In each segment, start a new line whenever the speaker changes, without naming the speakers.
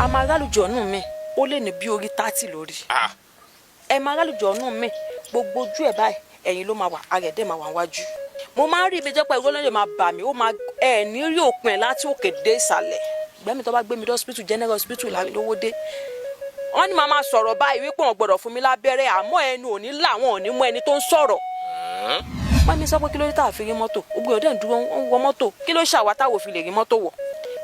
A máa rálùjọ́nù mi, ó lè ní bí orí 30 lórí.
Ah.
Ẹ máa rálùjọ́nù mi, gbogbo ojú ẹ̀ báyìí, ẹ̀yìn ló máa wà, ara ẹ̀ dẹ̀ máa wà wájú. Mo máa ń rí ibi jẹ́ pé ìwé lóye máa bà mí, ó máa ẹ̀ ní rí òpin ẹ̀ láti òkè dé ìsàlẹ̀. Gbẹ́mi tó bá gbé mi dé hospital, general hospital lówó dé, wọ́n ní màá máa sọ̀rọ̀ báyìí wípé wọ́n gbọ́dọ̀ fún mi lábẹ́rẹ́, àmọ́ ẹnu ò ní là, wọn ò ní mú ẹni tó ń sọ̀rọ̀. Wọ́n mi sọ pé kí ló dé tá a fi rí mọ́tò? Gbogbo ọ̀dẹ́ ń dúró ń wọ mọ́tò, kí ló ṣàwá táwọn ò fi lè rí mọ́tò wọ̀?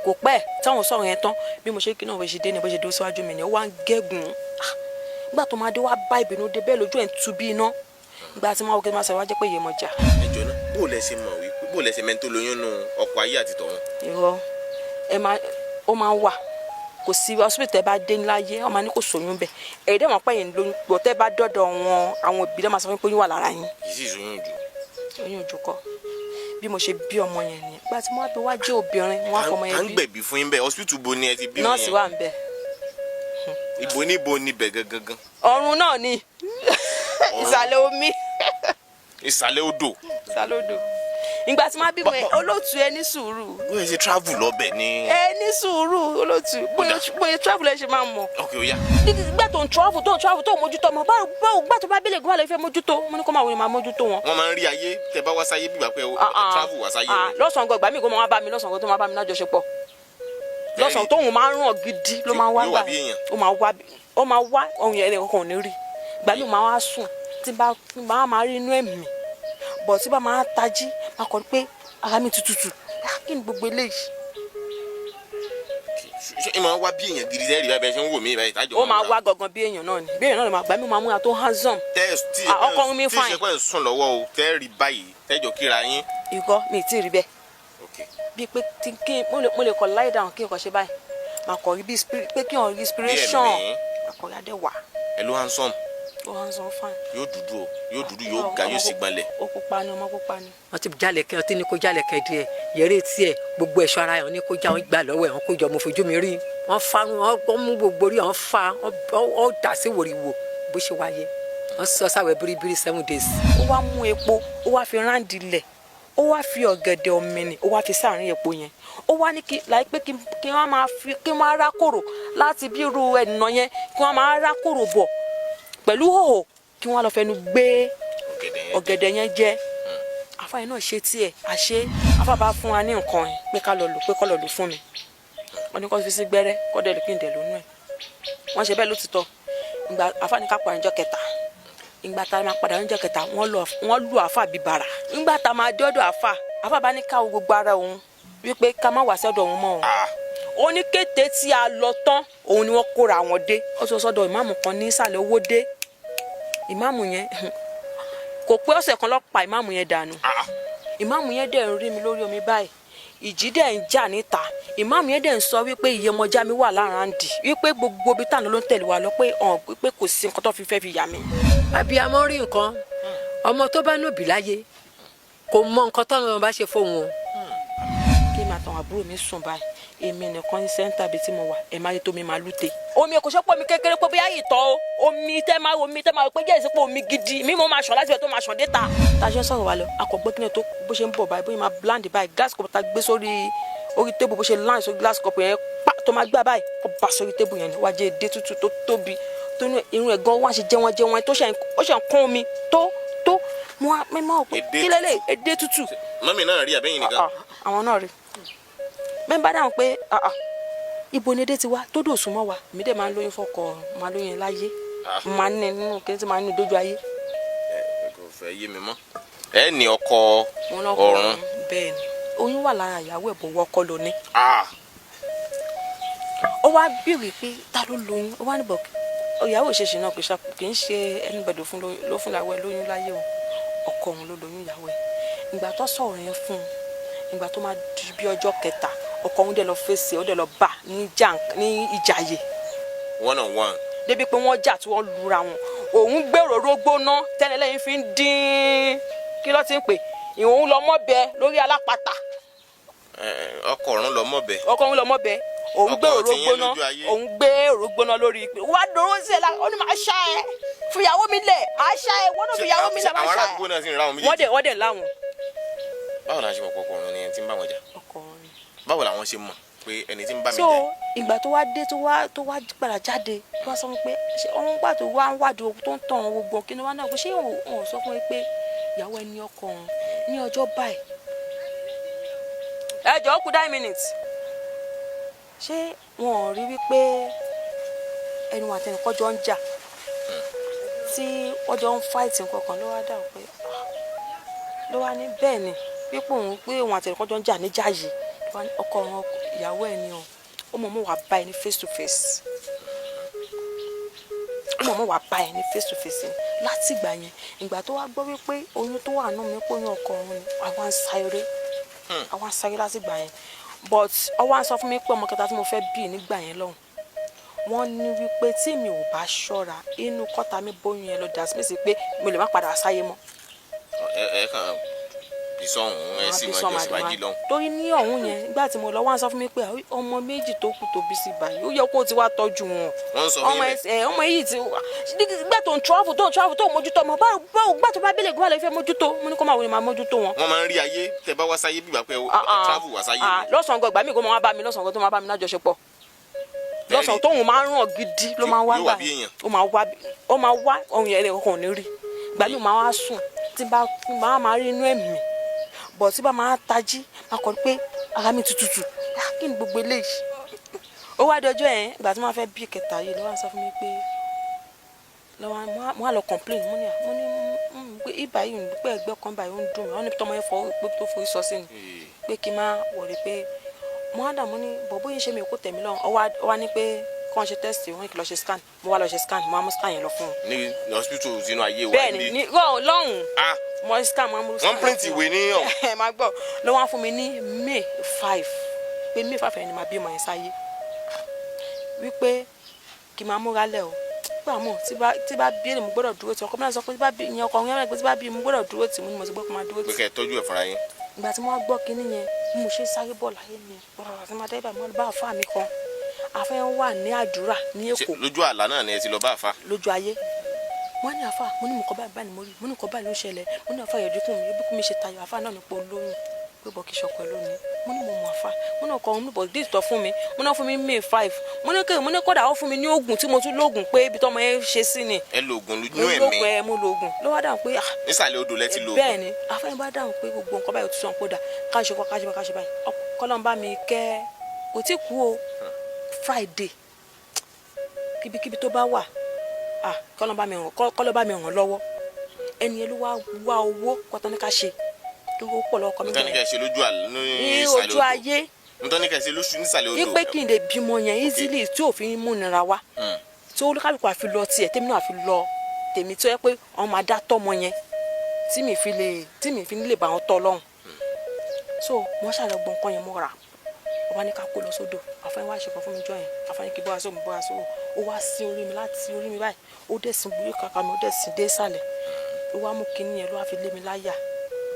Kò pẹ́ táwọn sọ̀rọ̀ yẹn tán, bí mo ṣe kí náà bó ṣe dé ni, bó ṣe dúró síwájú mi ni, ó wá ń gégùn. Nígbà tó máa dé, wá bá ìbínú dé bẹ́ẹ̀, lójú ẹ̀ ń tu bí iná. Nígbà tí wọ́n wá kí wọ́n máa sọ wá jẹ́ pé Yemọja.
Ẹ jọ náà, bó lẹ ṣe mọ̀ wípé, bó lẹ ṣe mẹ́ni tó lóyún nù ọkọ̀ ayé àti tọ̀run?
Irọ́, ẹ máa ó máa ń wà, kò sí hospital tẹ bá dé láyé, wọn máa ní kò sóyún bẹ́ẹ̀. Èyí dẹ̀ wọ́n pẹ́ yín lóyún pọ̀, tẹ́ bá dọ́dọ̀ wọn, àwọn òbí dẹ̀ máa sọ fún yín pé oyún wà lára yín.
Kì í sì sóyún jù.
Oyún ojú kọ́. Bí mo ṣe bí ọmọ yẹn nìyẹn. Gba tí mo wá bí, wá jẹ́ obìnrin, mo wá fọmọ
À
yẹn
ń
bí.
Gbẹ̀bí fún yín bẹ́ẹ̀, hospital bo ni ẹ ti bí
Nọ́ọ̀sì
yẹn?
Wà ń bẹ̀.
Ibo níbo níbẹ̀ gangan?
Ọ̀run náà ni, ìsàlẹ̀ omi.
Ìsàlẹ̀ odò.
Ìsàlẹ̀ odò. Ìgbà tí mo bí mo yẹn, olóòtú, ẹ ní sùúrù.
Bóyá ṣe travel lọ́bẹ̀ ni.
Ẹ ní sùúrù, olóòtú. Bóyá travel ẹ ṣe máa mọ̀.
Ok, ó yá.
Nígbà tó ń travel, tó ń travel, tó ń mójútó ọmọ, báwo báwo gbà tó bá bílẹ̀ gbà lè fẹ́ mójútó? Mo ní kó máa wọlé, máa mójútó wọn.
Wọ́n máa ń rí ayé tẹ bá wá sáyé bígbà pé ẹ travel wá sáyé.
Ah, lọ́sàn-án gan, ìgbà míì kó máa wá bá mi lọ́sàn-án gan, tó máa bá mi lájọṣepọ̀ lọ́sàn-án, tóun máa ń ràn gidi ló máa ń wá.
Yóò wá
gbà
bí èèyàn.
Ó máa wá, ó máa wá ohun yẹn kankan ò ní rí. Ìgbà míì máa wá sùn, tí bá máa rí inú ẹ̀mí bọ̀, tí bá máa tají, máa kọ́ pé ara mi tutù. Ah, kí ni gbogbo eléyìí?
Ṣé ẹ máa wá bí èèyàn gidi sẹ́ẹ̀rì báyìí, bẹ́ẹ̀ ṣe ń wò mí báyìí tájọ?
Ó máa wá gangan bí èèyàn náà ni, bí èèyàn náà ló máa gbà mí, máa múra tó handsome.
Tẹ́ tí
Ah, ọkọ mi
tí
fine.
ṣe pé ń sùn lọ́wọ́ o, tẹ́ rí báyìí, tẹ́jọ kíra yín?
Ikọ́ mi ì tí ì rí bẹ́ẹ̀.
Ok.
Bíi pé tí kí mo lè kọ lie down, kí n kàn ṣe báyìí, máa kọ̀ rí bíi spirit, pé kí n rí inspiration.
Ẹ̀mí.
Máa kọ̀ rí adé wà.
Ẹ ló handsome.
Ó handsome fine.
Yóò dúdú o, yóò dúdú, yóò ga, yóò sì gbọ́nlẹ̀.
Ó pupa ni, ọmọ pupa ni.
Wọ́n ti jalè kẹ́, ọtí ní kó jalè kẹ́ díẹ̀ yẹrẹ tiẹ̀, gbogbo ẹ̀ṣọ́ ara yẹn ní kó já, wọn gbà lọ́wọ́ ẹ̀, wọ́n kó jọ. Mo fojú mi rí wọ́n fa, wọ́n mú gbogbo orí wọ́n fa, wọ́n dà sí wòrìwò bó ṣe wáyé, wọ́n sọ sáwẹ̀ biribiri 7 days.
Ó wá mú epo, ó wá fi round ilẹ̀, ó wá fi ọ̀gẹ̀dẹ̀ ọ̀mìnì, ó wá fi sáàrin epo yẹn. Ó wá ní kí láì pé kí wọ́n máa fi, kí wọ́n máa rákòrò láti bí irú ẹ̀nà yẹn, kí wọ́n máa rákòrò bọ̀ pẹ̀lú hòhò, kí wọ́n lọ fẹnu gbé
ọ̀gẹ̀dẹ̀ yẹn.
Ọ̀gẹ̀dẹ̀ yẹn jẹ́. Àfa yẹn náà ṣe tiẹ̀ àṣé. Àfa bá fún wa ní nǹkan yẹn pé ká lọ lò, pé kọ́ lọ lò fún mi. Wọ́n ní kó fi sí gbẹ́rẹ́, kó dẹ̀ lè kí n dẹ̀ lónú ẹ̀. Wọ́n ṣe bẹ́ẹ̀ lótìtọ́. Ìgbà àfa ní ká padà níjọ́ kẹta, ìgbà tá a máa padà níjọ́ kẹta, wọ́n lọ, wọ́n lu àfa bí bàrà. Ìgbà tá a máa dé ọ̀dọ̀ àfa, àfa bá ní ká wo gbogbo ara òun wípé ká má wá sí ọ̀dọ̀ òun mọ́ òun.
Ah.
Ó ní kété tí a lọ tán, òun ni wọ́n kóra wọn dé. Ó sọ sọ́dọ̀ ìmáàmù kan ní ìsàlẹ̀ owó dé. Ìmáàmù yẹn, kò pé ọ̀sẹ̀ kan ló pa ìmáàmù yẹn dànù.
Ah.
Ìmáàmù yẹn dẹ̀ ń rí mi lórí omi báyìí, ìjì dẹ̀ ń jà níta. Ìmáàmù yẹn dẹ̀ ń sọ wípé Iyemọja mi wà lára ń dì, wípé gbogbo ibi táwọn ló ń tẹ̀lé wa lọ, pé ọ̀n pé kò sí nǹkan tó fi fẹ́ fi yà mí.
Abiyamọ rí nǹkan, ọmọ tó bá nòbí láyé kò mọ nǹkan tọ́nà bá ṣe fóun o.
Kí n máa tàn àbúrò mi sùn báyìí, èmi nìkan ní center bíi tí mo wà, ẹ̀ máa rí tómi máa lúte. Omi kò ṣe pé omi kékeré pé bóyá ìtọ̀ o, omi tẹ́ máa omi tẹ́ máa pé jẹ́ ìsìnkú omi gidi mi, mo máa ṣàn láti ibẹ̀ tó máa ṣàn dé ta. Tá a ṣe ń sọ̀rọ̀ wa lọ, akọ̀gbẹ́ kí ni tó bó ṣe ń bọ̀ báyìí, bóyá máa blind báyìí, glass cup ta gbé sórí orí table, bó ṣe land sórí glass cup yẹn pa tó máa gbá báyìí, ó bá sórí table yẹn ni wá jẹ́ èdè tútù tó tóbi tó ní irun ẹ̀ gan wá ṣe jẹ́wọ́n jẹ́wọ́n tó ṣe, ó ṣe ń kún omi tó mo wá mímọ́ pé
Èdè
kí lélẹ̀, èdè tútù.
Mọ́mì náà rí àbẹ́yìn nìkan?
Ah, ah, àwọn náà rí mẹ́ńbà dáhùn pé ah, ah, ibo ni edé ti wá tó dò súnmọ́ wa? Èmi dẹ̀ máa ń lóyún fọkọ, máa lóyún láyé.
Ah.
Máa ń ní nínú kí n ti máa ń ní dójú ayé.
Ẹ kò fẹ́ yé mi mọ́. Ẹ ní ọkọ
Wọn lọkọ
ọ̀run.
Bẹ́ẹ̀ ni, oyún wà lára ìyàwó ẹ̀, bọ̀ wọ́kọ́ ló ní.
Ah.
Ó wá béèrè pé ta ló lóyún. Ó wá níbọ̀ ìyàwó ìṣèṣì náà kì í ṣe anybody fún ló fún ìyàwó ẹ̀ lóyún láyé o, ọkọ òun ló lóyún ìyàwó ẹ̀. Ìgbà tó sọ̀rọ̀ yẹn fún un, ìgbà tó máa di bí ọjọ́ kẹta, ọkọ òun dẹ̀ lọ fèsì, ó dẹ̀ lọ bá ní Ìjàyè.
One on one.
Débi pé wọ́n jà tí wọ́n lura wọn. Òun gbèrò rógbóná tẹ́lẹ̀ lẹ́yìn fi ń dín, kí ló ti ń pè, ìhòòhùn lọ mọ́bẹ lórí alápatà.
Ẹ, ọkọ ọ̀run lọ mọ́bẹ.
Ọkọ òun lọ mọ́bẹ, òun
Ọkọ
gbé òró
tiyín
gbóná.
lójú ayé.
Òun gbé òró gbóná lórí pé wá dòró sí ẹ la, ó ní máa ṣá ẹ, fìyàwó mi lẹ̀, á ṣá ẹ, wọ́n náà fìyàwó mi lẹ̀, máa
Àwọn
ṣá ẹ.
aládùúgbò náà sì ń ra àwọn
Wọ́n
méjèèjì.
dẹ̀ wọ́n dẹ̀ láwọn.
Báwo la ṣe mọ̀ pé ọkọ ọ̀run ni ẹni tí ń bá wọn jà?
Ọkọ ọ̀run.
Báwo làwọn ṣe mọ̀? Pé ẹni tí ń bá mi
So
jà.
Ìgbà tó wá dé, tó wá padà jáde, tó wá sọ fún mi pé ṣé òun gbà tó wá ń wádìí owó tó ń tàn òun gbogbo kí ni wá náà, pé ṣé òun sọ fún mi pé ìyàwó ẹni ọkọ òun ní ọjọ́ báyìí. Ẹ jọ̀ọ́, kù 9 minutes. Ṣé wọn ò rí wípé ẹnu àtẹnìkọ́ jọ ń jà, tí wọ́n jọ ń fight nǹkan kan? Ló wá dáhùn pé, "Ah," ló wá ní bẹ́ẹ̀ ni, pípò òun pé òun àtẹnìkọ́ jọ ń jà níjà yìí. Ló wá ní ọkọ òun, ìyàwó ẹ̀ ni o, ó mọ̀ mọ́ wàá bá ẹ ní face to face, ó mọ̀ mọ́ wàá bá ẹ ní face to face ni. Láti ìgbà yẹn, ìgbà tó wá gbọ́ wípé oyún tó wà nù mí pé oyún ọkọ òun ni, àwa ń sáré, àwa ń sáré láti ìgbà yẹn. But ó wá ń sọ fún mi pé ọmọ kẹta tí mo fẹ́ bí nígbà yẹn lọ́hùn, wọ́n ní wípé tí mi ò bá ṣọ́ra, inú kọ́ta mi bóyún yẹn lọ dà sí mi, pé mo lè má padà sáyé mọ́.
Ẹ kàn bí sọ̀hún, ẹ sì mọ ẹjọ́ síwájú lọ́hùn.
Torí ní ọ̀hún yẹn, nígbà tí mo lọ, wọ́n á sọ fún mi pé ọmọ méjì tó kù tó bí sí báyìí, ó yẹ kó o ti wá tọ́jú wọn.
Wọ́n ń sọ fún
Ọmọ
yín bẹ́ẹ̀?
ẹ, ọmọ yìí ti nígbà tó ń travel, tó ń travel, tó ń mójútó ọmọ, báwo báwo gbà tó bá bílẹ̀ gbọ́dọ̀ fẹ́ mójútó? Mo ní kó máa wọlé, máa mójútó wọn.
Wọ́n máa ń rí ayé tẹ bá wá sáyé bíbá pé ẹ travel wá sáyé ni.
Lọ́sàn-án gan, ìgbà míì kó máa wá bá mi lọ́sàn-án gan, tó máa bá mi lájọṣepọ̀ lọ́sàn-án, tóun máa ń ràn gidi ló máa ń wá
Yóò
gbà
wá bí
yẹn.
èèyàn.
Ó máa wá, ó máa wá ohun yẹn kò ní rí. Ìgbà míì máa wá sùn, tí bá máa rí inú ẹ̀mí bọ̀, tí bá máa tají, máa kọ́ pé ara mi ti tutù. Ah, kí ni gbogbo eléyìí? Ó wá di ọjọ́ yẹn, ìgbà tí wọ́n fẹ́ bí kẹta yìí, ló wá sọ fún mi pé lọ́wọ́ mo á lọ complain. Mo ní à, mo ní pé ibà yìí ń pé ẹgbẹ́ kan báyìí ó ń dùn mí. Wọ́n ní tọmọ yẹn fọwọ́ pé tó forí sọ sí ni, pé kí n má wọlé, pé mo á dà. Mo ní bọ̀ bóyá ṣe mi kò tẹ̀mí lọ́rùn. Ó wá ní pé kí wọ́n ṣe test, wọ́n ní kí n lọ ṣe scan. Mo wá lọ ṣe scan, mo wá mú scan yẹn lọ fún un.
Ní hospital sínú ayé wa?
Bẹ́ẹ̀ ni, ní lọ́hùn.
Ah.
Mo ṣe scan, mo wá mú scan
Wọ́n print
lọ fún
ìwé ní ọ̀hún.
Ẹ máa gbọ́, ló wá fún mi ní May 5, pé May 5 yẹn ni màá bímọ yẹn sáyé, wípé kí n máa múra lẹ̀ o, pé àmọ́ tí bá bí èrè, mo gbọ́dọ̀ dúró tì. Ọkọ mi náà sọ pé tí bá bí ìyẹn, ọkọ mi náà pé tí bá bí, mo gbọ́dọ̀ dúró tì. Mo ní mo ti gbọ́, kó máa dúró
Pé
tì.
kẹ́ ẹ tọ́jú ẹ̀ fúnra yín.
Ìgbà tí mo wá gbọ́ kinní yẹn, bí mo ṣe sáré bọ̀ láyé mi bọ̀rọ̀ tí mo dé ibà, mo bá àfa mi kan. Àfa yẹn wà ní àdúrà ní
Ṣé
Èkó.
Lójú àlá náà ni ẹ ti lọ bá àfa?
Lójú ayé. Mo ní àfa, mo ní nǹkan báyìí báyìí ni mo rí, mo ní nǹkan báyìí ló ń ṣẹlẹ̀. Mo ní àfa, yọjú fún mi bí kú mi ṣe tayọ. Àfa náà ní pé olóyún, pé bọ́ kí ṣọkọ ẹ lónìí. Mo ní mo mọ àfa, mo ní ọkọ òun bọ̀ déètì tó fún mi. Mo ní wọ́n fún mi May 5. Mo ní kí mo ní kódà ó fún mi ní oògùn tí mo tún lóògùn pé ibi tọ́mọ yẹn ṣe sí ni.
Ẹ lo oògùn
Mo
lójú
lóògùn
ẹ̀mí?
Ẹ mo lóògùn. Ló wá dáhùn pé ah.
Nísàlẹ̀ odò lẹ ti lo oògùn?
Bẹ́ẹ̀ ni. Àfẹ́yìn bá dáhùn pé gbogbo nǹkan báyìí ó ti sàn, kódà ká ṣe kọ́, ká ṣe báyìí, ká ṣe báyìí. Kọ́lọ́n bá mi kẹ́, kò tí kú o. Friday, kíbikíbi tó bá wà, ah, kọ́lọ́n bá mi ràn lọ́wọ́. Ẹni yẹn ló wá wá owó kọ́tọ́ ní ká ṣe tó pọ̀ lọ́wọ́ kọ́ mi.
Nítorí kẹ́ ẹ ṣe lójú àlá ní
Ní
ìsàlẹ̀
ojú
odò.
ayé.
Nítorí kẹ́ ẹ ṣe lóṣù nísàlẹ̀ odò.
Wípé kí n lè bímọ yẹn easily, tí òfin múnira wá, tí olúkálùkù àfi lọ tiẹ̀, tèmi náà àfi lọ tèmi, tó yẹ pé wọn máa dá tọ́mọ yẹn, tí mi fi lè bá wọn tọ́ lọ́hùn. So wọ́n ṣàlọ́ gbọ́n nǹkan yẹn mọ́ra, wọ́n bá ní ká kó lọ sódò. Àfáàní wá ṣe kan fún mi jọ yẹn. Àfáàní kì í bọ́ aṣọ mi, bọ́ aṣọ. Ó wá sí orí mi, láti orí mi báyìí, ó dẹ̀ sin gbúrí kàkà mi, ó dẹ̀ sin dé ìsàlẹ̀. Ó wá mú kinní yẹn, ló wá fi lé mi láyà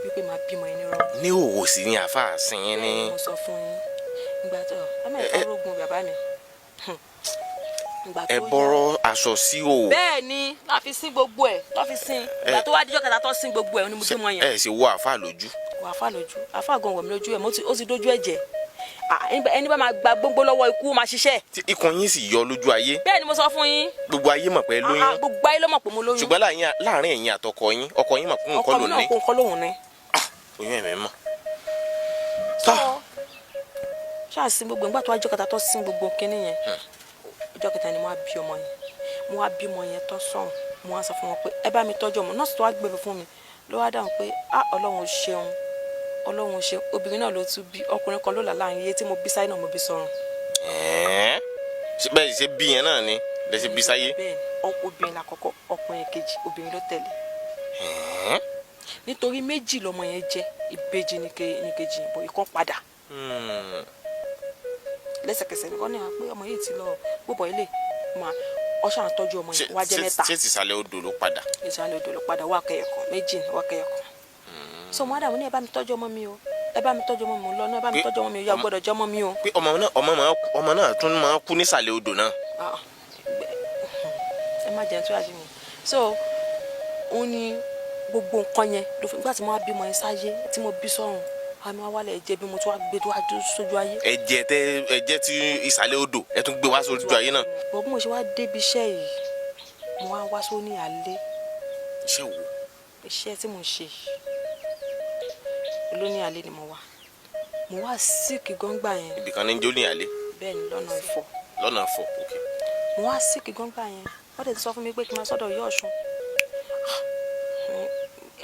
wípé màá bímọ yẹn ní rọrùn.
Ní òwò sí ni àfa sin yín ní?
Bẹ́ẹ̀ ni mo sọ fún yín. Ìgbà tó Amẹ́ríkà rógun bàbá mi, ìgbà tó
Ẹ
yá-
bọ́rọ̀ aṣọ sí òwò?
Bẹ́ẹ̀ ni, wọ́n fi sin gbogbo ẹ̀, wọ́n fi sin. Ìgbà tó wá díjọ́ kẹta tó sin gbogbo ẹ̀ ni mo bímọ yẹn.
Ẹ sì wọ àfa lójú?
Wà àfa lójú. Àfa gan wọ̀ mí lójú ẹ̀, ó ti dójú ẹ̀jẹ̀. Ah, ẹni bá máa gba gbogbo lọ́wọ́ ikú, ó máa ṣiṣẹ́.
Tí ikùn yín sì yọ lójú ayé?
Bẹ́ẹ̀ ni mo sọ fún yín.
Gbogbo ayé mọ̀ pé ẹ
Ah,
lóyún?
ah, gbogbo ayé ló mọ̀ pé mo lóyún.
Ṣùgbọ́n láàrin ẹ̀yin àtọkọ yín, ọkọ yín mọ̀ pé
Ọkọ
nǹkan
mi
ló
náà
ní?
kó nǹkan lóhùn ni.
Oyún ẹ̀mí mọ̀.
Sọ ṣáà sin gbogbo. Ìgbà tó wá jọ́ kẹta tó sin gbogbo kinní yẹn, ọjọ́ kẹta ni mo wá bí ọmọ yẹn. Mo wá bímọ yẹn tán sọ̀hún, mo wá sọ fún wọn pé ẹ bá mi tọ́jú ọmọ. Nọ́ọ̀sì tó wá gbẹ̀bẹ̀ fún mi ló wá dáhùn pé ah, Ọlọ́run ò ṣeun, Ọlọ́run ò ṣeun, obìnrin náà ló tún bí. Ọkùnrin kan ló là láàrin iye tí mo bí sáyé náà, mo bí sọ̀run.
Ẹ̀ẹ́n, ṣé bẹ́ẹ̀ ṣe bí yẹn náà ni lẹ ṣe bí sáyé?
Bẹ́ẹ̀ ni, obìnrin lákọ́kọ́, ọkùnrin kejì, obìnrin ló tẹ̀lé.
Ẹ̀ẹ́n.
Nítorí méjì lọmọ yẹn jẹ́, ìbejì ní kejì bọ̀, ìkan padà lẹ́sẹ̀kẹsẹ̀ nìkan ní à pé ọmọ yìí ti lọ gbọ́bọ̀ ilé mà ọṣà ń tọ́jú ọmọ yẹn wá jẹ́ mẹ́ta.
Ṣé tìsàlẹ̀ odò ló padà?
Ìsàlẹ̀ odò ló padà wá kẹyọkan, méjì ní wá kẹyọkan. So mo dà, mo ní ẹ bá mi tọ́jú ọmọ mi o, ẹ bá mi tọ́jú ọmọ mi lọ náà, ẹ bá mi tọ́jú ọmọ mi o, ya gbọ́dọ̀ jẹ́ ọmọ mi o.
Pé ọmọ náà, ọmọ náà tún máa kú nísàlẹ̀ odò náà?
Ah, ẹ má jẹun tó yà sí mi. So òun ni gbogbo nǹkan yẹn ló fi. Nígbà tí mo wá bímọ yẹn sáyé, tí mo bí sọ́run. Àmì wa wálẹ̀, ẹ̀jẹ̀ bí mo tún wá gbé tó wá dúró sójú ayé.
Ẹ̀jẹ̀ tẹ ẹ̀jẹ̀ tí ìsàlẹ̀ odò, ẹ tún gbé wá sójú ayé náà.
Bọ́ bí mo ṣe wá débi iṣẹ́ yìí, mo wá wá sóní àlẹ́.
Iṣẹ́ wo?
Iṣẹ́ tí mo ń ṣe yìí, olóní àlẹ́ ni mo wà. Mo wá sick gọ́ngbà yẹn.
Ibì kan ní jó ní àlẹ́?
Bẹ́ẹ̀ ni, lọ́nà Ìfọ̀.
Lọ́nà Ìfọ̀, ok.
Mo wá sick gọ́ngbà yẹn. Wọ́n dẹ̀ ti sọ fún mi pé kí n máa sọ́dọ̀ ìyá Ọ̀ṣun.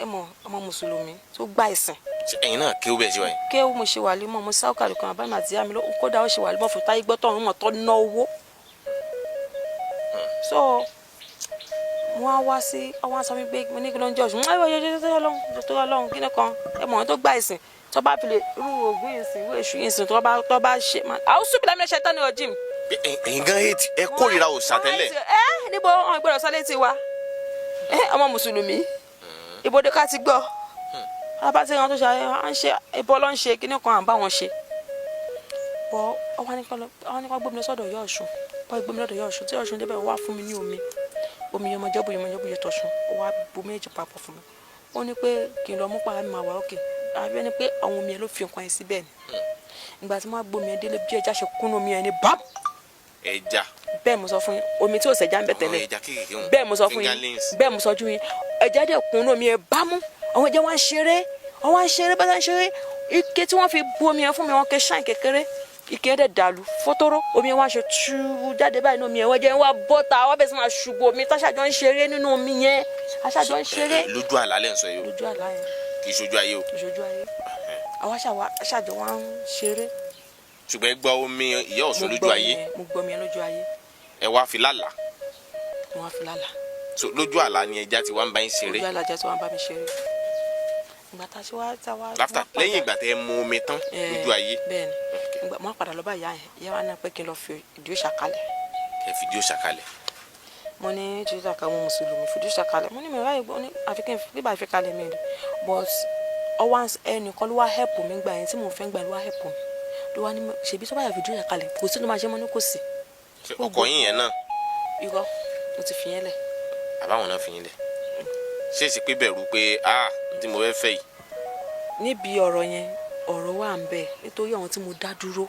Ẹ mọ̀, ọmọ mùsùlùmí tó gbà ẹ̀sìn.
Ṣé ẹ̀yin náà kéwú bẹ́ẹ̀ ṣe wáyé?
Kéwú, mo ṣe wàlímọ̀, mo sáwùkàlù kan àbámi àti ìyá mi ló kódà ó ṣe wàlímọ̀ fún táyé gbọ́tọ̀ ọ̀run mọ̀ tó ná owó. So mo wá wá sí ọwọ́n á sọ mi pé mo ní kí ló ń jẹ́ Ọ̀ṣun. Ẹ wọ́n yẹ tó Ọlọ́run, tó Ọlọ́run kí ni kan. Ẹ mọ̀, wọn tó gbà ẹ̀sìn, tó bá fi lè rú ògùn yìí sìn, rú èṣù yìí sìn, tó bá ṣe àwọn súnbìlà mi ṣe tán ní ọjì mi.
Ẹ̀yin gan hate, ẹ kórìíra òòṣà tẹ́lẹ̀.
Ẹ níbo wọn gbọ́dọ̀ sọ létí wa. Ẹ ọmọ mùsùlùmí ìbòdó ká ti gbọ́ bá ti ràn tó ṣe à ń ṣe ìbọn ló ń ṣe kíní kan à ń bá wọn ṣe bọ. Ọwọ́ ní kọ́ gbé mi lọ sọ́dọ̀ ìyá Ọ̀ṣun. Bọ́ gbé mi lọ́dọ̀ ìyá Ọ̀ṣun, tí Ọ̀ṣun débẹ̀, wá fún mi ní omi, omi yọmọjọ́bù yọmọjọ́bù yẹ tọ̀ṣun. Ó wá bu méjì papọ̀ fún mi. Ó ní pé kí n lọ mú para mi máa wà ókè, àbí ẹni pé àwọn omi yẹn ló fi nǹkan yẹn síbẹ̀ ni. Ìgbà tí wọ́n á gbómi yẹn délé, bí ẹja ṣe kúnnú omi yẹn ni bám.
Ẹja?
Bẹ́ẹ̀ mo sọ fún yín, omi tí ò sẹ̀já ń bẹ̀
Àwọn
tẹ́lẹ̀.
ẹja kéékèèké wọn?
Bẹ́ẹ̀ mo sọ fún yín.
Fingerlings.
Bẹ́ẹ̀ mo sọ fún yín, ẹja dẹ̀ kúnnú omi yẹn bámú. Àwọn ẹja wá ń ṣeré, wọ́n wá ń ṣeré bá ń ṣeré. Ike tí wọ́n fi bu omi yẹn fún mi, wọ́n ké ṣáìn kékeré, ike yẹn dẹ̀ dàlú fótóró. Omi yẹn wá ṣe túú jáde báyìí ní omi yẹn. Wọ́n jẹ́ wá bọ́ta, wọ́n bẹ̀ sí máa ṣubú omi táṣàjọ ń ṣeré nínú omi yẹn, aṣájọ ń ṣeré.
Lójú àlá lẹ́ ń sọ yìí o?
Lójú àlá yẹn.
Kì í ṣojú ayé o?
Lójú ayé, àwọn aṣájọ wá ń ṣeré.
Ṣùgbọ́n ẹ gbọ́ omi ìyá Ọ̀ṣun
Mo
lójú
gbọ́ omi
ayé?
yẹn, mo gbọ́ omi yẹn lójú ayé.
Ẹ wá fi lálàá?
Mo wá fi lálàá.
So lójú àlá ni ẹja ti wá ń bá yín ṣeré?
Ojú àlá jẹ́ tí wọ́n bá mi ṣeré. Ìgbà tá a ṣe wá tá a wá.
Láfta
wọ́n padà-
lẹ́yìn ìgbà tẹ́ ẹ mu omi tán lójú ayé?
Bẹ́ẹ̀ ni.
Ok.
Ìgbà mo wá padà lọ bá ìyá yẹn, ìyá wa náà pé kí n lọ fi ìdí òòṣà kalẹ̀.
Ẹ fìdí òòṣà kalẹ̀.
Mo ní ìdí òòṣà kalẹ̀, mo mùsùlùmí, fìdí òòṣà kalẹ̀. Mo ní mi ráyè gbọ́ ní àfi kí n fi bíbá fi kalẹ̀ mi rí. But ọwọ́ ẹnìkan ló wá help mi gbà yẹn tí mò ń fẹ́ gbà ló wá help mi, ló wá ní ṣèbí tó bá yà fìdí òòṣà kalẹ̀, kò sí ló máa ṣe mọ́ ní kò sí.
Ṣé ọkọ yín yẹn náà?
Irọ́, mo ti fi yẹn lẹ̀.
Àbáwọn náà fi yín lẹ̀? Ṣé èsì pé bẹ̀rù pé ah, n tí mo fẹ́ fẹ́ yìí?
Níbi ọ̀rọ̀ yẹn, ọ̀rọ̀ wà ń bẹ nítorí àwọn tí mo dá dúró.